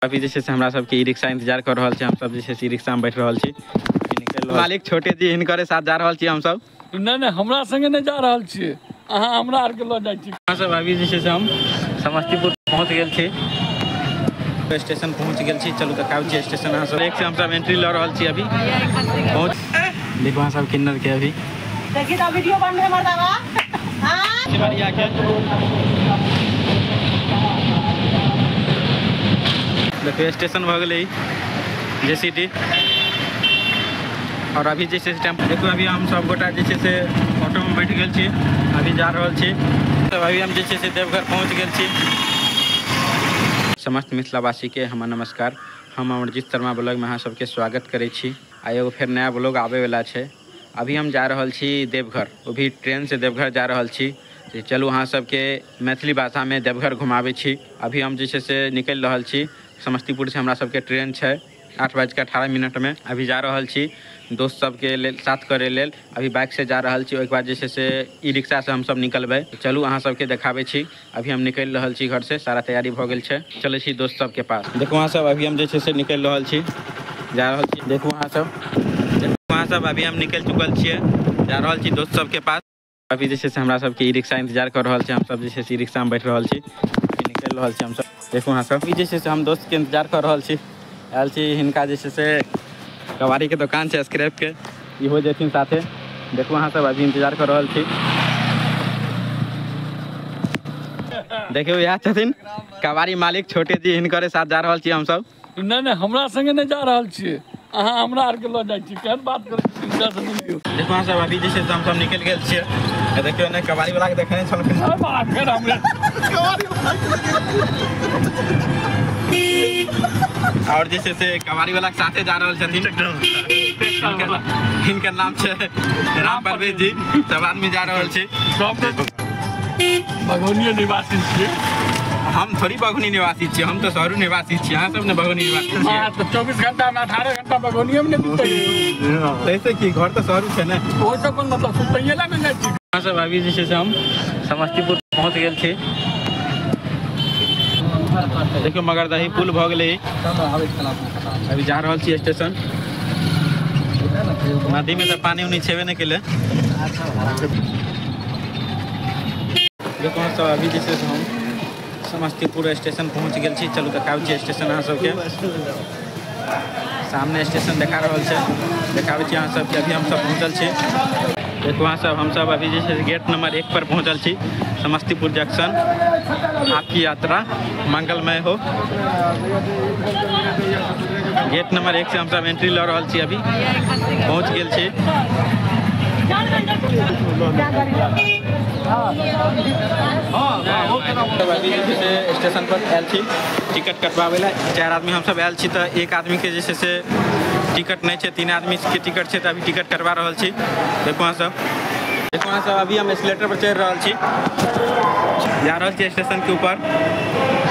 अभी जे छै से हमरा सबके ई रिक्शा इंतजार कर रहल छै। हम सब जे छै से ई रिक्शा में बैठ रहल छी। निकल मालिक छोटे जी हिनकरे साथ जा रहल छी हम सब। नहि नहि, हमरा संगे नहि जा रहल छियै, अहाँ हमरा आरके लऽ जाइ छी। अहाँ सब अभी जे छै से हम समस्तीपुर पहुँच गेल छी, स्टेशन पहुँच गेल छी। चलू देखाबै छी स्टेशन अहाँ सब। एक से हम सब एंट्री लऽ रहल छी अभी। पहुँच देखू अहाँ सब किन्नर के अभी देखी तो वीडियो बन रहे मर्दावा। हां सिमरिया के देखियो स्टेशन भऽ गेलै जेसीटी। और अभी जे छै से टेम्पो देखो अभी हम सब गोटा जे छै से ऑटो में बैठ गेल छी, अभी जा रहल छी। तब अभी हम जे छै से देवघर पहुँच गेल छी। समस्त मिथिलावासी के हमर नमस्कार। हम अमरजीत शर्मा ब्लॉग में अहाँ सबके स्वागत करै छी। आ एगो फेर नया ब्लॉग आबैवला छै। अभी हम जा रहल छी देवघर, वो भी ट्रेन से देवघर जा रहल छी। चलू अहाँ सबके मैथिली भाषा में देवघर घुमाबै छी। अभी हम जे छै से निकलि रहल छी समस्तीपुर से। हमरा सबके ट्रेन छै 8:18 में। अभी जा रहल छी दोस्त सबके लेल साथ करे लेल। अभी बाइक से जा रहल छी। ओहिके बाद जे छै से ई रिक्शा से हम सब निकलबै। चलू अहाँ सबके देखाबै छी। अभी हम निकलि रहल छी घर से, सारा तैयारी भऽ गेल छै। चलै छी दोस्त सबके पास। देखू अहाँ सब अभी हम जे छै से निकलि रहल छी, जा रहल छी। देखू अहाँ सब, देखू अहाँ सब अभी हम निकलि चुकल छियै, जा रहल छी दोस्त सबके पास। अभी जे छै से हमरा सबके ई रिक्शा इंतजार कर रहल छै। हम सब जे छै से ई रिक्शा में बैठ रहल छी, निकलि रहल छी हम सब। देखू अहाँ सब अभी जे छै से हम दोस्त के इंतजार कर रहल छी। आयल छी हिनका जे छै से कबाड़ी के दोकान छै स्क्रैप के, इहो जेथिन साथे। देखू अहाँ सब अभी इंतजार कर रहल छी। देखियौ इएह छथिन कबाड़ी मालिक छोटे जी, हिनकरे साथ जा रहल छी हम सब। नहि नहि, हमरा संगे नहि जा रहल छियै, अहाँ हमरा आरके लऽ जाइ छी। केहन बात करै छी, हिनका से मिलियौ। देखू अहाँ सब अभी जे छै से हम सब निकलि गेल छियै। देखियौ ने कबाड़ी वाला के देखने छलखिन। और जे छै से कबाड़ी वाला के साथे जा रहल छथिन। हिनकर नाम छै राम परवेज जी। सब आदमी जा रहल छी। सब बघौनी निवासी छियै। हम थोड़ी बघौनी निवासी छियै, हम तऽ शहरू निवासी छियै। अहाँ सब ने बघौनी निवासी छियै। हां, तऽ 24 घंटा में 18 घंटा बघौनीये में ने बीतै। तैसे की घर तऽ शहरू छै ने, ओहिसँ कोन मतलब, सुतैये ला ने जाइ छी। अहाँ सब अभी जे छै से हम समस्तीपुर पहुँच गेल छी। देखियौ मगरदही पुल भऽ गेलै। अभी जा रहल छी स्टेशन। नदी में तऽ पानी उनी छेबे नहि केलै। देखो सब अभी जे छै से हम समस्तीपुर स्टेशन पहुँच गेल छी। चलू देखाबै छी स्टेशन अहाँ सबके। सामने स्टेशन देखा रहल छै, देखाबै छी अहाँ सबके। अभी हम सब पहुँचल छी। देखो अहाँ सब, हम सब अभी जे छै गेट नंबर 1 पर पहुँचल छी। समस्तीपुर जंक्शन, आपकी यात्रा मंगलमय हो। गेट नंबर 1 से हम सब एंट्री लऽ रहल छी। अभी पहुँच गेल छी। अभी जे छै से स्टेशन पर आयल छी टिकट कटवाबै लए। 4 आदमी हमसब आयल छी तऽ एक आदमी के जे छै से टिकट नहि छै, 3 आदमी के टिकट छै। तऽ अभी टिकट कटवा रहल छी। देखू अहाँ सब, देखू अहाँ सब अभी हम एस्केलेटर पर चढ़ि रहल छी, जा रहल छी स्टेशन के ऊपर।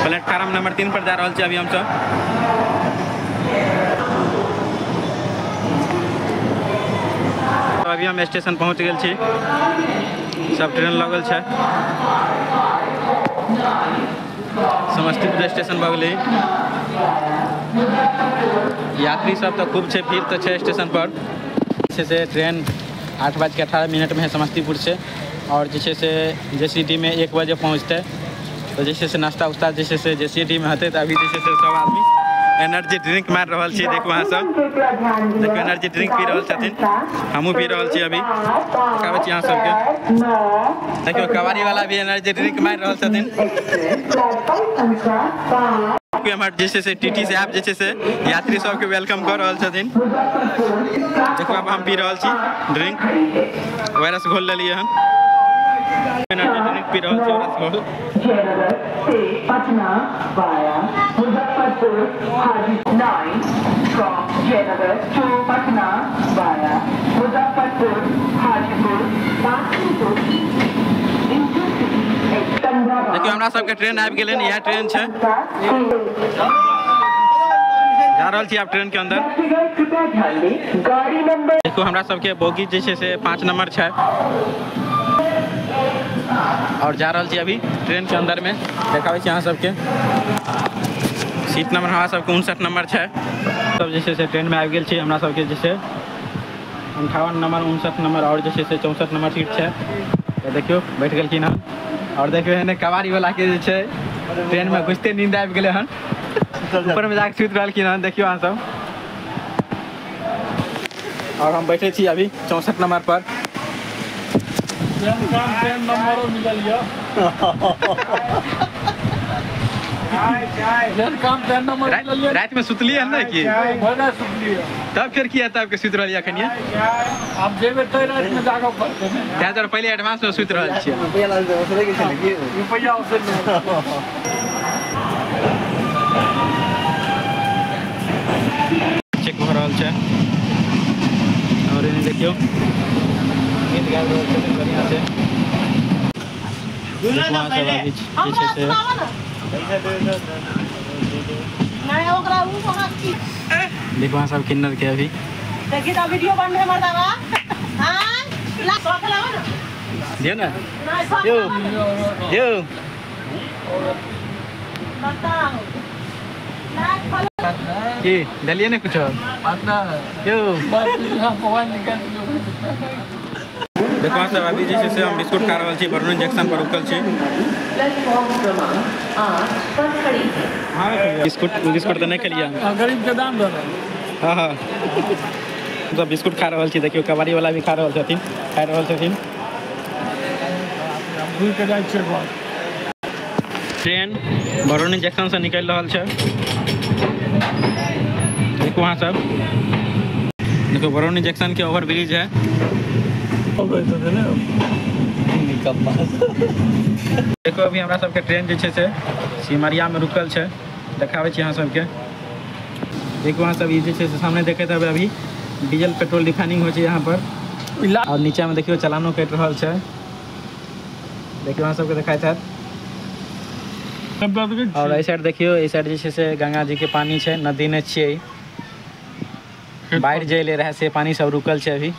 प्लेटफार्म नंबर 3 पर जा रहल छी अभी हमसब। अभी हम स्टेशन पहुँच गेल छी। सब ट्रेन लगल छै। समस्तीपुर स्टेशन भऽ गेलै। यात्री सब तऽ खूब छै, भीड़ तऽ छै स्टेशन पर। जे छै से ट्रेन 8:18 में है समस्तीपुर से। और जे छै से जेसीडी में 1 बजे पहुँचतै। तऽ जे छै से नाश्ता उस्ता जे छै से जेसीडी में हेतै। तऽ अभी जे छै से सब आदमी एनर्जी ड्रिंक मारि रहल छी। देखू अहाँ सब, देखू एनर्जी ड्रिंक पी रहल छथिन। हमहूँ पी रहल छी अभी। देखाबै छी अहाँ सबके। देखियौ कबाड़ी वाला भी एनर्जी ड्रिंक मारि रहल छथिन। एम्हर जे छै से टीटी साहब जे छै से यात्री सबके welcome कऽ रहल छथिन। देखू अब हम पी रहल छी ड्रिंक, वायरस घोल लेलियै हन। एनर्जी ड्रिंक पी रहल छी, वायरस घोल। देखियौ हमरा सबके ट्रेन आबि गेलै। इएह ट्रेन छै, जा रहल छी आब ट्रेन के अंदर। देखियौ हमरा सबके बोगी जे छै से 5 नंबर छै। और जा रहल छी अभी ट्रेन के अंदर में। देखाबै छी अहाँ सबके। सीट नंबर हमरा सबके 59 नंबर छै। सब जे छै से ट्रेन में आबि गेल छी। हमरा सबके जे छै 58 नंबर, 59 नंबर और जे छै से 64 नंबर सीट छै। तऽ देखियौ बैठ गेलखिन हन। और देखियौ एहने कबाड़ी वाला के जे छै ट्रेन में घुसिते नींद आबि गेलै हन, ऊपर में जाके सुति रहलखिन हन। देखियौ अहाँ सब। और हम बैठे छी अभी 64 नंबर पर। ट्रेन नंबरो मिलल यऽ। रात में सुतलियै हन ने की? तब फिर की हेतै, सुति रहलियै अखन? आब जेबै तै राति में जागऽ पड़तै ने, ताहि दुआरे पहिले एडवांस में सुति रहल छियै। रुपैआ ओसै चेक भऽ रहल छै। और एने देखियौ गीत गाबि रहल छथिन बढ़िआँ से। जे छै से देखो अहाँ सब किन्नर के अभी देखी तो वीडियो बनबे मर्दावा। हां ला सौ के लावा ना दियो ना, यो यो बताओ की दलिए ने कुछ यो। मोबाइल निकाल देखो सब अभी जे छै से हम बिस्कुट खा रहल छी। बरौनी जंक्शन पर रुकल छी। बिस्कुट बिस्कुट तऽ नहि खेलियै, गरीब के दान दऽ। हाँ हाँ, सब बिस्कुट खा रहल छी। देखियौ कबाड़ी वाला भी खा रहल छथिन, खा रहल छथिन। ट्रेन बरौनी जंक्शन से निकलि रहल छै। देखो अहाँ सब, देखो बरौनी जंक्शन के ओवर ब्रिज है। देखो अभी हमरा सबके ट्रेन जे छै से सिमरिया में रुकल छै। देखाबै छी अहाँ सबके। देखो अहाँ सब, ई जे छै से सामने देखैत हेबै अभी डीजल पेट्रोल रिफाइनिंग होइ छै यहाँ पर। और नीचा में देखियौ चलानो कटि रहल छै। देखियौ अहाँ सबके देखाइत हैत। और एहि साइड देखियौ, एहि साइड जे छै से गंगा जी के पानी छै, नदी नहि छियै, बाढ़ि जे एलै रहै से पानी सब रुकल छै अभी।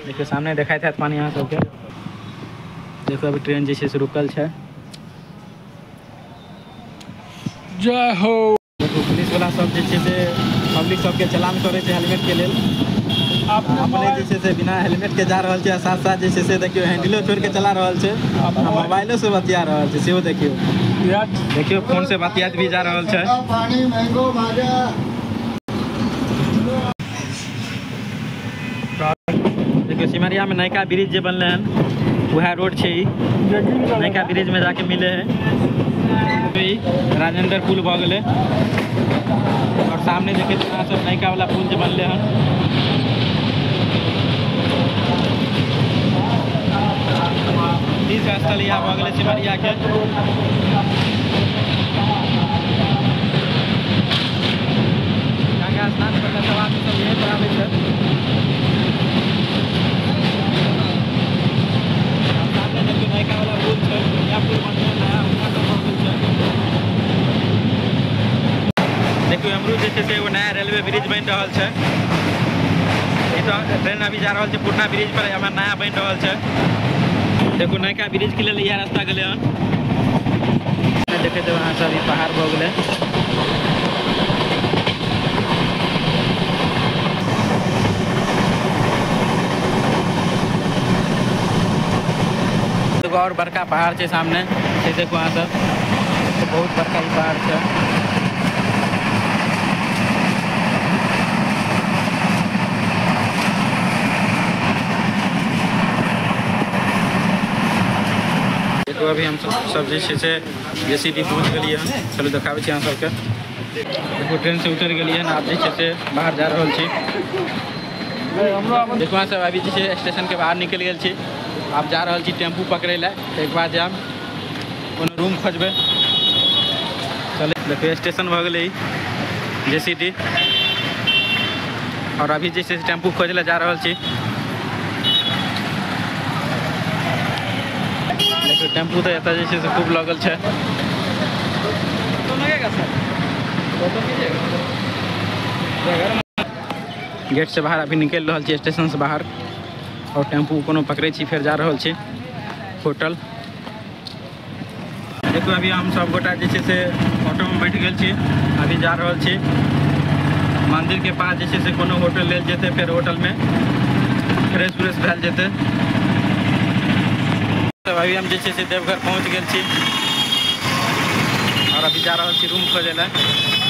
देखियौ सामने देखाइत हैत पानी अहाँ सबके। देखो अभी ट्रेन जे छै से रुकल छै। जय हो। देखो पुलिस वाला सब जे छै से पब्लिक सबके चलान करै छै हेलमेट के लेल। अपने जे छै से बिना हेलमेट के जा रहल छै, आ साथ साथ जे छै से देखियौ हैंडलो छोड़ि के चला रहल छै, आ मोबाइलो से बतिया रहल छै सेहो। देखियौ देखियौ फोन से बतियात भी जा रहल छै। देखियौ सिमरिया में नयका ब्रिज जे बनलै हन वएह रोड छै ई। नयका ब्रिज में जाके मिले है। राजेंद्र पुल भऽ गेलै। और सामने देखै छी अहाँ सब नयका वाला पुल जे बनलै हन। तीर्थ स्थल इएह भऽ गेलै सिमरिया के। गंगा स्नान करला सब आदमी सब यहीं पर आबै छै। सामने देखियौ नयका वाला पुल छै, नया पुल बनलै, नया सब भऽ गेल छै। देखियौ अमरूद जे छै से एगो नया रेलवे ब्रिज बनि रहल छै। ई तऽ ट्रेन अभी जा रहल छै पुरना ब्रिज पर, एम्हर नया बनि रहल छै। देखो नयका ब्रिज के लेल इएह रास्ता गेलै हन। देखैत हेबै अहाँ सब ई पहाड़ भऽ गेलै। एगो और बड़का पहाड़ छै सामने से, देखो अहाँ सब बहुत बड़का ई पहाड़ छै। देखो अभी हम सब जे छै से जेसीबी पहुँच गेलियै हन। चलू देखाबै छी अहाँ सबके। देखो ट्रेन से उतरि गेलियै हन, आब जे छै से बाहर जा रहल छी। देखो अहाँ सब अभी जे छै स्टेशन के बाहर निकलि गेल छी। आब जा रहल छी टेम्पू पकड़ै लए, ताहिके बाद जायब कोनो रूम खोजबै। चले देखियौ स्टेशन भऽ गेलै ई जेसीडी। और अभी जे छै से टेम्पू खोजै लए जा रहल छी। देखियौ टेम्पू तऽ एतऽ जे छै से खूब लगल छै। गेट से बाहर अभी निकलि रहल छी, स्टेशन से बाहर। और टेम्पू कोनो पकड़ै छी, फेर जा रहल छी होटल। देखो अभी हम सब गोटा जे छै से होटल ऑटो में बैठ गेल छी, अभी जा रहल छी मंदिर के पास। जे छै से कोनो होटल लेल जेतै, फेर होटल में फ्रेश व्रेश भेल जेतै। तब अभी हम जे छै से देवघर पहुँच गेल छी और अभी जा रहल छी रूम खोजै लए।